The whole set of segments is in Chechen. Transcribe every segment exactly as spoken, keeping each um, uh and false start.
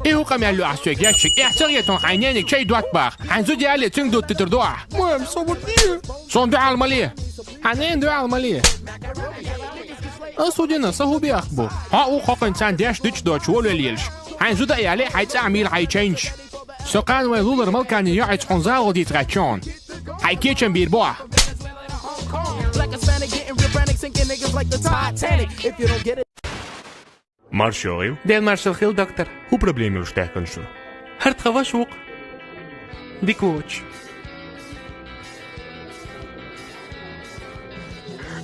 И хӀу къамел ю ахь соьга, ящик? Эхь ца гӀетон хьайн нениг чай дотт баха. Хьайн зуда яле, цуьнга дутта тера ду ахь. Мам, со вот не. Сон дуьхьал ма ле. Хьан ненан дуьхьал ма ле. Ас хӀу дина, сан хӀу бехк бу? Хьо а ву кхокхуьнца царна деш дитча доцуш волавелла елаш. Хьайн зуда а яле, хьайн цӀахь мийла хьайн чайнаш. Со кхана вайн лулара Малканин йоӀица хьуна загӀал дийца гӀаьттачу хьуна. Хьайн кечам бийр бу ахь. Black Hispanic getting real frantic, sinking niggas like the Titanic. If you don't get it. Маршалла хила. Ден маршалла хила, доктор. ХӀун проблема йолуш даьккхина шу? ХӀара тхан ваша ву-кх. Дика воцуш.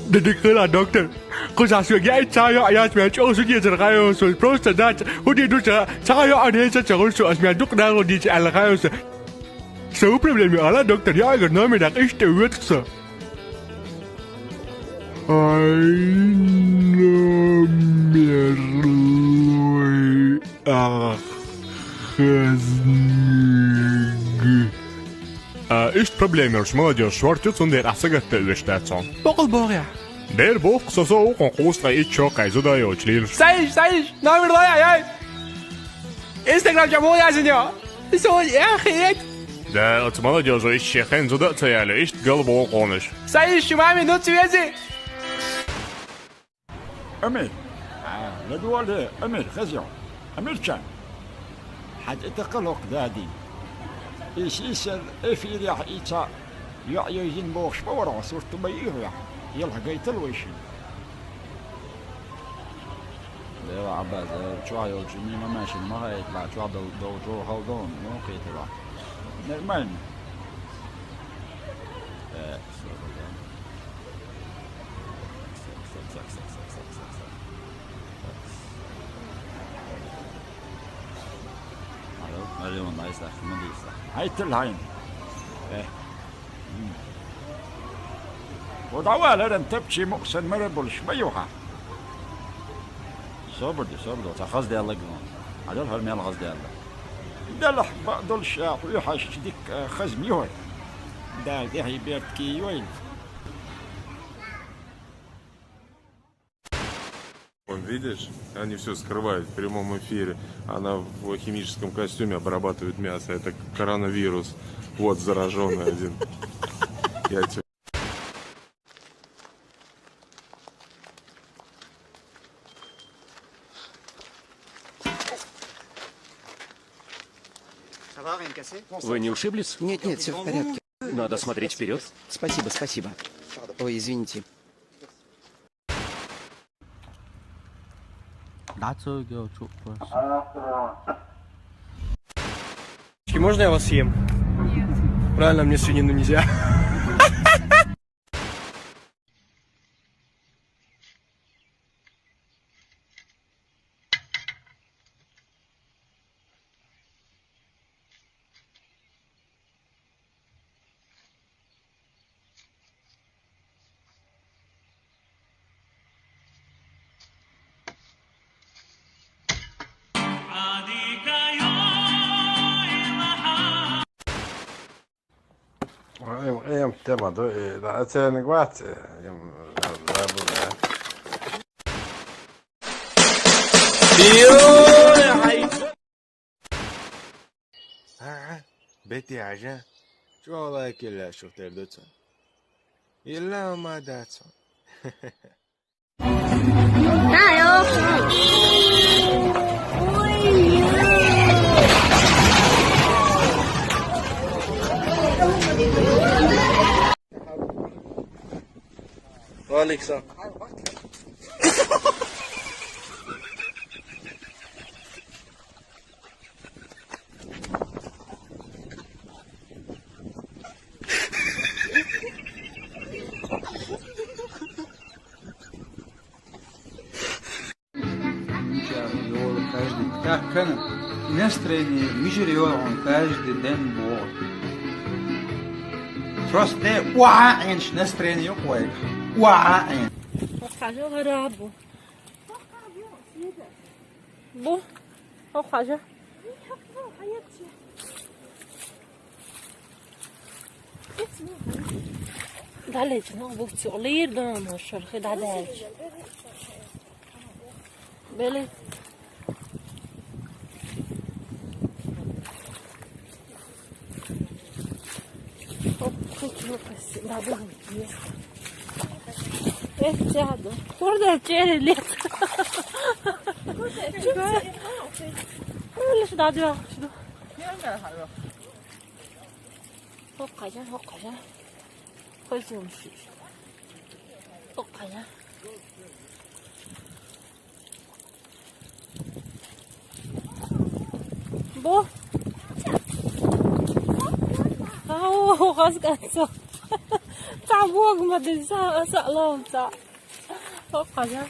Де дика хила, доктор. Кхузахь соьга яа цхьа а йоӀ яц, мел чӀогӀа зуда езар хаьий со. Просто дац, хӀун дийр ду сан, цхьа а йоӀ а неца ца гӀур со, ас мел дукха нахала дийца аьлла хаьий со. Сан хӀун проблема ю, ала, доктор, йоӀигара номер даккха, иштта тӀе воьду-кх со. Ай, номер лой ахь хазниг. А, иштта проблема йолуш молодёжь шортта ю, цундела ахь сагатта а оьшуш дац хьуна. Бакъал боху ахь. Дера боху-кх, со, со ву-кх хьуна кхузткъе итт, шо кхузткъе зуда йолчу лелаш. Ца йиш, ца йиш, номер лой ахь, яй! Инстаграм чохь муха яздина йо? Со яхийта. Да, оцу молодёжо иштта шен хенан зуда а ца яло, иштта гал боху хьуна уьш. Сан йиш ю, мамин, ну ца вези? Амир. А, ладогӀал, Амир, хеза йо. Амирчан. Хьан тӀе такхал хӀокху дадин. Иза, иза эфирехь и цхьа йоӀ йовзина бохуш ма вара хьо, сурт ма йиъ хьоьхьа. Елха гайтал вай шиъ. Дела Ӏаббас, э, чохь йолчу мимо машина ма хаийта, чохь дол-, долчу хала дон, ну, кхетара. Нормально. Э, Алло, алло, ма йисахь, ма дийсахь. Хьайтал хьайна. Э. М. Ва дӀавалара тапчий мукъ сан мара болуш ма ю хьан. Собар де, собар де, цхьа хаза даьлларг вон. Хьадал хӀара мел хаза даьлла. Делахь бакъ долуш а хьоьхьаш дика, э, хаза ма ю хьо. Дала тӀехь бертке йойла. Вон, видишь, они всё скрывают в прямом эфире. Она в химическом костюме обрабатывает мясо. Это коронавирус. Вот заражённый один. Я тебе Вы не ушиблись? Нет, нет, всё в порядке. Надо смотреть вперёд. Спасибо, спасибо. Ой, извините. Можно я вас съем? Нет. Правильно, мне свинину нельзя. Ой, ой, тема, да, э, да, это не гват, э, ем, да, да, да. Ай, ай. А, а, бетти ажа. Чула килла шухтер дуца. Илла ма дацо. Аликса. Мичара йолу каждый. Так, кана. И настроение мичара йолу хьуна каждый ден боху. Просто де уа Ӏенаш настроение юкъа вайга. Уа Ӏен. Хьажа гӀара бу. Бу. Хьажа. ДӀалеча нах бух цу лийр дана шархи дӀадаьлча. Беле. Эх, чаду. Курда чери лет. Лишь да, да, да. Хоккая, хоккая. Хойсун шиш. Хоккая. Бо. Ау, хазгатса. Та бог ма диза, аса ломца. Хоккая.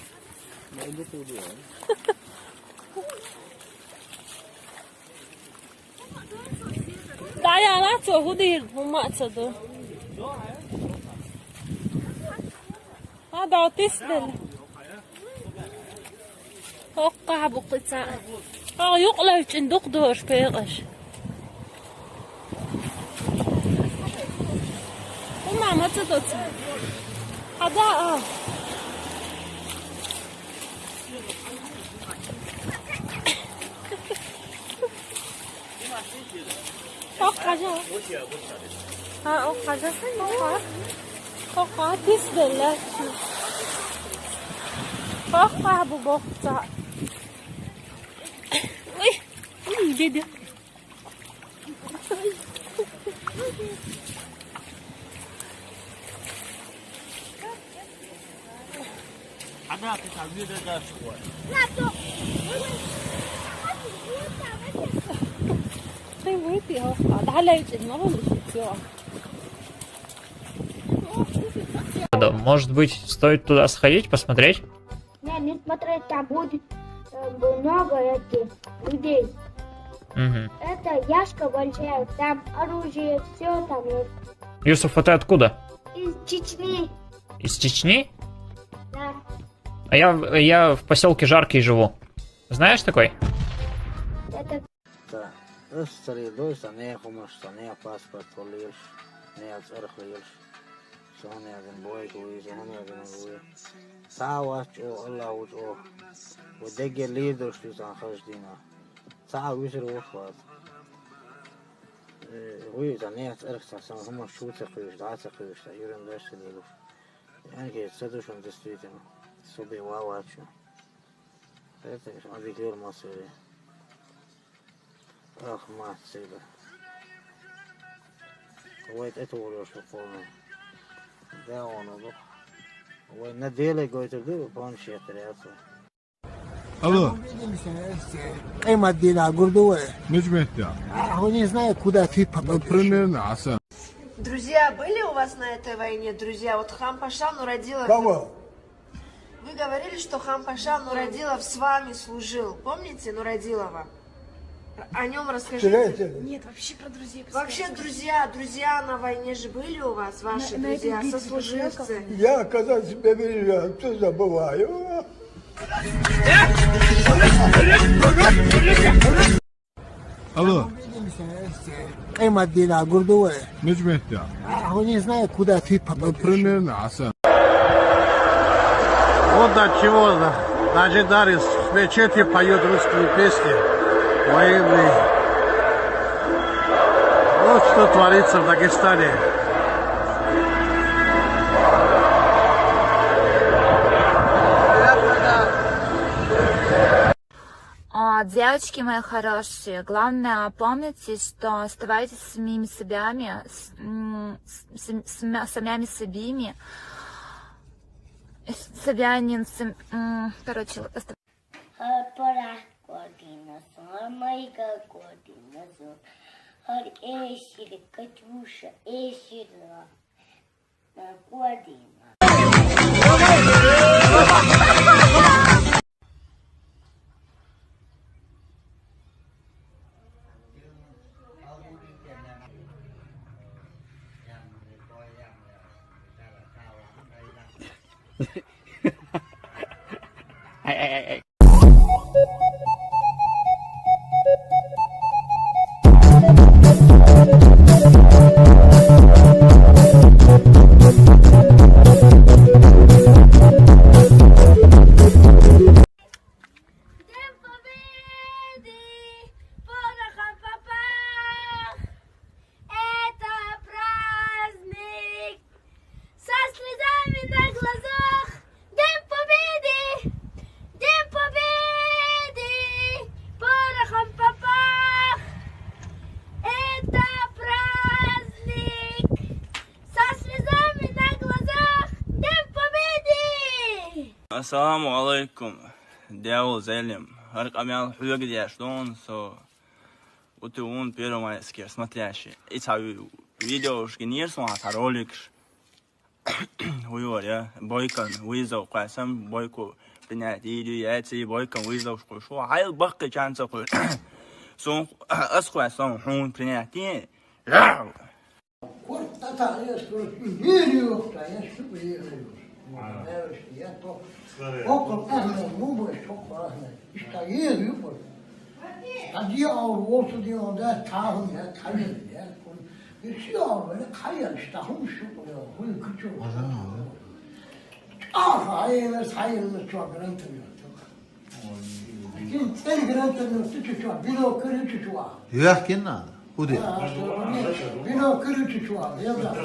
Даяна цо худир, хумма цо ду. А, да, тис дел. Хокка букъица. А, юкълай чин дук дош пегаш. Хумма ма цо доц. Хада, а. Хоккая. А, хоккая. Хокка. Хокка, тис дела. Хокка бу бокца. Ой, ой, деде. Может быть, стоит туда сходить, посмотреть? Не, не смотреть, там будет э, много этих людей. Мгм. Это яшка большая, там оружие, все там есть. Юсуф, а ты откуда? Из Чечни. Из Чечни? Да. А я, в- я в поселке Жаркий живу. Знаешь такой? Это Та, ас цари дой, са не хумаш, са не паспорт хулилш, не ацарх лилш. Сонязин бойк уй, сонязин уй. Са вач о, Аллах уч о. Во деге лир дош ту сан хаш дина. Са висер вохват. Уй, са не ацарх, са сан хумаш чуца кыш, да ца кыш, са юрен даш лилуш. Анке, са душан действительно. Собе ва вачу. Это обикер масыри. Ах, мать сыда. Вайт это урёшка полный. Да, он удух. Вай на деле гойтер ду, пон шетряца. Алло. Увидимся, э, с, э, Эмадина Гурдуэ. Мечметта. А, не знаю, куда ты попадёшь. Вот примерно, аса. Друзья были у вас на этой войне? Друзья, вот Хампаша Нурадилов. Кого? Вы говорили, что Хампаша Нурадилов с вами служил. Помните Нурадилова? О нем расскажите. Нет, вообще про друзей. Вообще, друзья, друзья на войне же были у вас, ваши друзья, сослуживцы. Я, когда себя вижу, я всё забываю. Алло. Увидимся, э, с, э, Эмадина Гурдуэ. Мечметта. А, не знаю, куда ты попадёшь. Вот примерно, аса. Вот до чего, да. Даже Дарис в мечети поёт русские песни. Военные. Вот что творится в Дагестане. А, девочки мои хорошие, главное, помните, что оставайтесь самими собами, с- м, с- сам- самями собими, с- собянин, сам- м, короче, оста- Hor pora godina, hor maiga godina, hor esir, Katyusha esir, godina. Ассаламу алейкум, дявол Зелим. ХӀара къамел хьоьга деш ду со. Ути вун первомайскер смотрящий. Ица ви-, видеошки нир сон хьа роликш. Хуйор, я. Бойкан вызов кхуьссам, бойку принять иди, я ци бойкан вызов шкушу. Хьайл баккхи чанца кхуьр. Сон ас кхуьссам хьун принять. Корт тата ес корт мир юхта ес шу ес. Ана. Ес я то. Скорее. Окко пахне, мубы шок пахне. Иста ес юхта. Тади ау восу ди он да тахун я тайын я. Иши ау вене кайын иста хун шу я. Хун кучу. Ага, ага. Ах, айна сайын чуагрантын. Кин цен грантын тучу чуа, бинокль тучу чуа. Юяхкин надо. Худи. А, что, бинокль тучу чуа. Я да.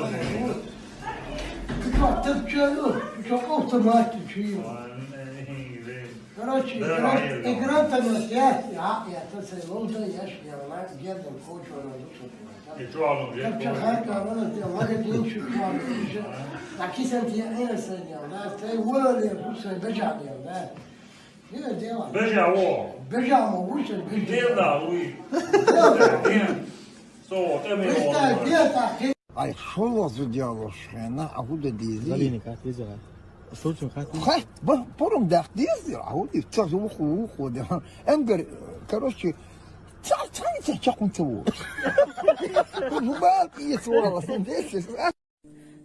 Чуа топчану, чуа автомат чуа. Короче, грант, и грантын я, я, я, то се лолда, я, я, я, я, я, И чуалун же. Капча харка вана де магазин чуа. Такисан ти эсен я, да, те вале, вусе бежа я, да. Не дело. Бежа во. Бежа во, вусе бежа. Дело, уи. Дело. Со, те ми Представь, во. Где-то Ай, шолазу диалошхена, агуда дизи. Залини кат визера. Шулчун кат. Хай, ба, порум дах дизи, агуди, цазу уху, уху, де. Энгер, короче, ца, ца, ца, чакун цаву. Зубал, и свала, сан десес.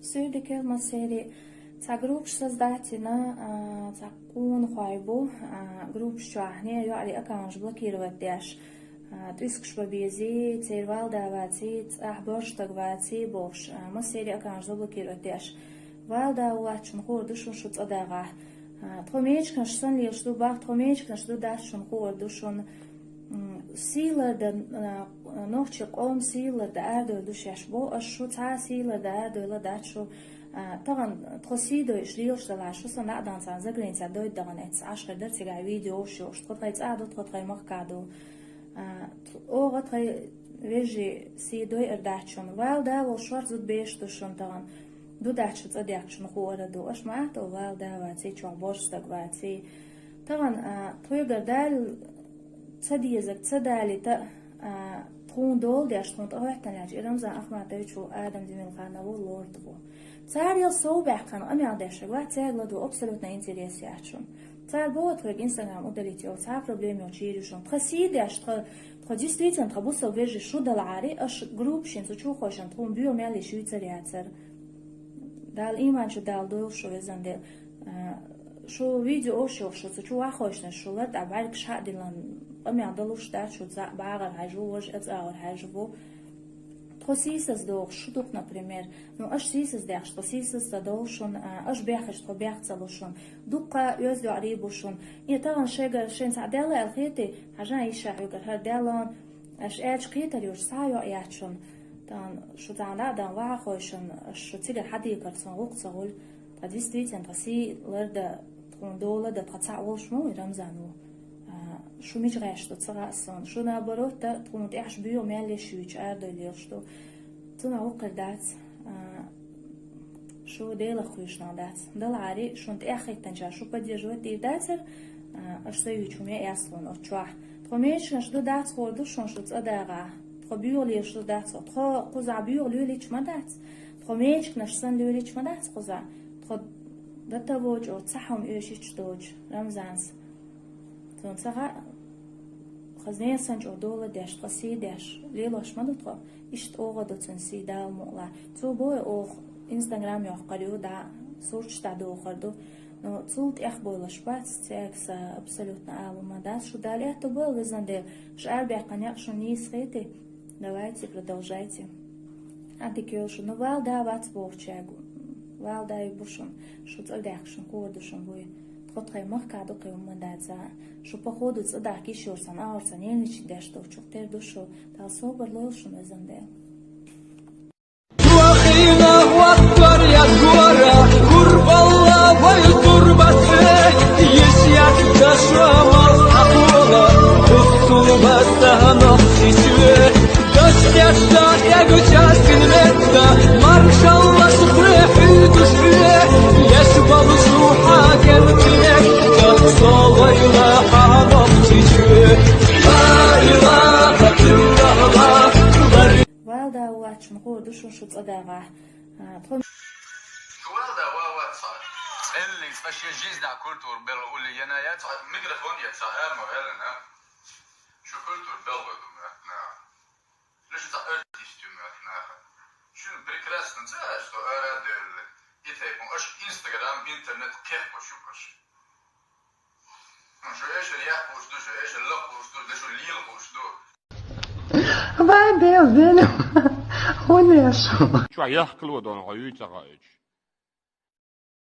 Сюрдикел масери, ца группш создать йина, а, ца къонахой бу, а, группш чуахне, юари аккаунтш блокировать деш. А, тӀуьскаш бан безий, церан валда ваций, цӀахь борш стаг ваций бохуш, а, массеран аккаунташ заблокировать деш. Валда вац шуна хуур ду шуна шу цӀа дагӀахь. А, тхо мечканаш санна лелаш ду бах, тхо мечканаш ду дац шуна хуур ду шуна. М, сийлар дан, а, нохчи къом сийлар дан арадойла ду шаьш бо, аш шу цхьа сийлар дан арадойла дац шу. А, тахана тхо сий дойуш лелаш далахь, шу сан дӀа а дан царна заграница дойда дахана эцна, Ӏаш хир дара цигахь видео уш йолуш. Тхо тхайн цӀа ду, тхо тхайн махка ду. А, т-, оха тхайн вежарий сий дойур дац шуна. Валда волу шорта зуда беш ду шуна тахана. Ду дац шу цӀа дехка шуна хуур ду. Аша ма атта валда ваций чохь борш стаг ваций. Тахана, а, тхоьгара Дала ца дезарг ца далийта, а, тхуна дола деш, тхуна тӀехӀоьттина лаьтташ, и Рамзан Ахматович ву, Адам Демирханов ву, Лорд ву. Цара ял сов баьккхина къамел деш вац, цаьрга ладо абсолютно интерес яц шуна. Цара боху тхоьга Instagram удалить йолу, цхьа проблема йолчу йийр ю шуна. Тхан сий деш, тхан, тхан действительно тхан бусал вежарий шу далахьара, аша группашна цу чу хойшина тхуна боьха мел йиш юьйцур яцара. Дала ийман чу Дала дойла шу, везан Дела. А, шу видео аш йохуш, шу цу чу вахойшина, шу лар тӀе бӀаьргаш хьа а диллина, къамел далуш дац, шу цхьаъ багӀар хьаьжа ву, важа а цӀагӀар хьаьжа ву. Тхо сийсаз дохуш шу дукха, например. Ну, аш сийсаз дехаш, тхо сийсаз ца довлу шуна, а, аш бехаш, тхо бех ца лу шуна. Дуккха оьзда йоӀарий бу шуна. И тахана шайгара шайн цхьаъ даьлла аьлла хетий, хьажа йиша хьоьгара хӀара даьллон, аш аьлча кхетар йош цхьа а йоӀ яц шуна. Тахана шу цхьана а дан вахахой шуна, аш шу цигара хьадийкар цунна гӀуллакх ца гӀуьллу. Тхан действительно, тхан сий ларда, тхуна дола да, тхан цхьаъ волуш ма ву и Рамзан ву. А, шу мича гӀеш ду, ца хаьа суна. Шу наоборот, тхуна тӀехь шу боьха мел йиш юьйцуш арадойла лелаш ду. Цунах вукхар дац. А, шу Делах кхоьшунах дац. Далахьара, шуна тӀехь хӀиттанчара шу поддерживать дийр дацара, а, аша ца юьйцу хӀума эсла ву оцу чохь. Тхо мечканаш ду дац хуур ду шуна шу цӀа дагӀахь. Тхо боьха лелаш ду дац хьо. Тхо кхузахь боьха лелийча ма дац. Тхо мечканаш санна лелийча ма дац кхузахь. Тхо до того чӀогӀа цхьа хӀума оьшуш доцуш, Рамзанс. Цунна ца хаьа, хаза несан чӀогӀа дола деш, тхан сий деш, лелош ма ду тхо. Иштта оха ду цуьнан сий Дала мукъалахь. Цо боху оха Instagram йоккхур ю, дӀа сурташ дӀадохур ду. Но цул тӀех бойлуш бац, цаьрга сан абсолютно ала ма дац. Шу Дала аьтто бойла, везан Дела, шу арабаьккхина некъ шуна нийса хетий? Давайте, продолжайте. А дика йолу шу, ну, вала да вац бохучаьрга, вала да ю бу шуна, шу цӀа даьхка шуна хуур ду шуна буй. Тхо тхайн махка ду кхин хӀумма даца. Шу походу цӀа дахка йиш йора сан, агӀор сан, елначу деш долчух тера ду шу. Дала собар лойла шуна, везан Дела. Вахина вахтар я гора, курбалла вай турбатве, еш як дашамал акула, кусулба саханах чичве. Даш дешта эгу частин ветта, маршалла шухре хьуьйтуш ве, еш балу шуха кен киле, дагӀахь. А, тхо Шу валда ва вац. Элли цкъа шен жизнь культура белла ули яна я цкъа микрофон я цкъа ама велана. Шу культура белла ду мехна. Лишу цкъа артист ю мехна. Шун прекрасно ца, что ара делли. И тайпун аш Instagram, интернет кехпо шу каш. Шу эшер яхпуш ду, шу эшер лакпуш ду, да шу лилпуш ду. Вай бел велю. Хунешу. Чу яхкло дон гъой цагъа эч.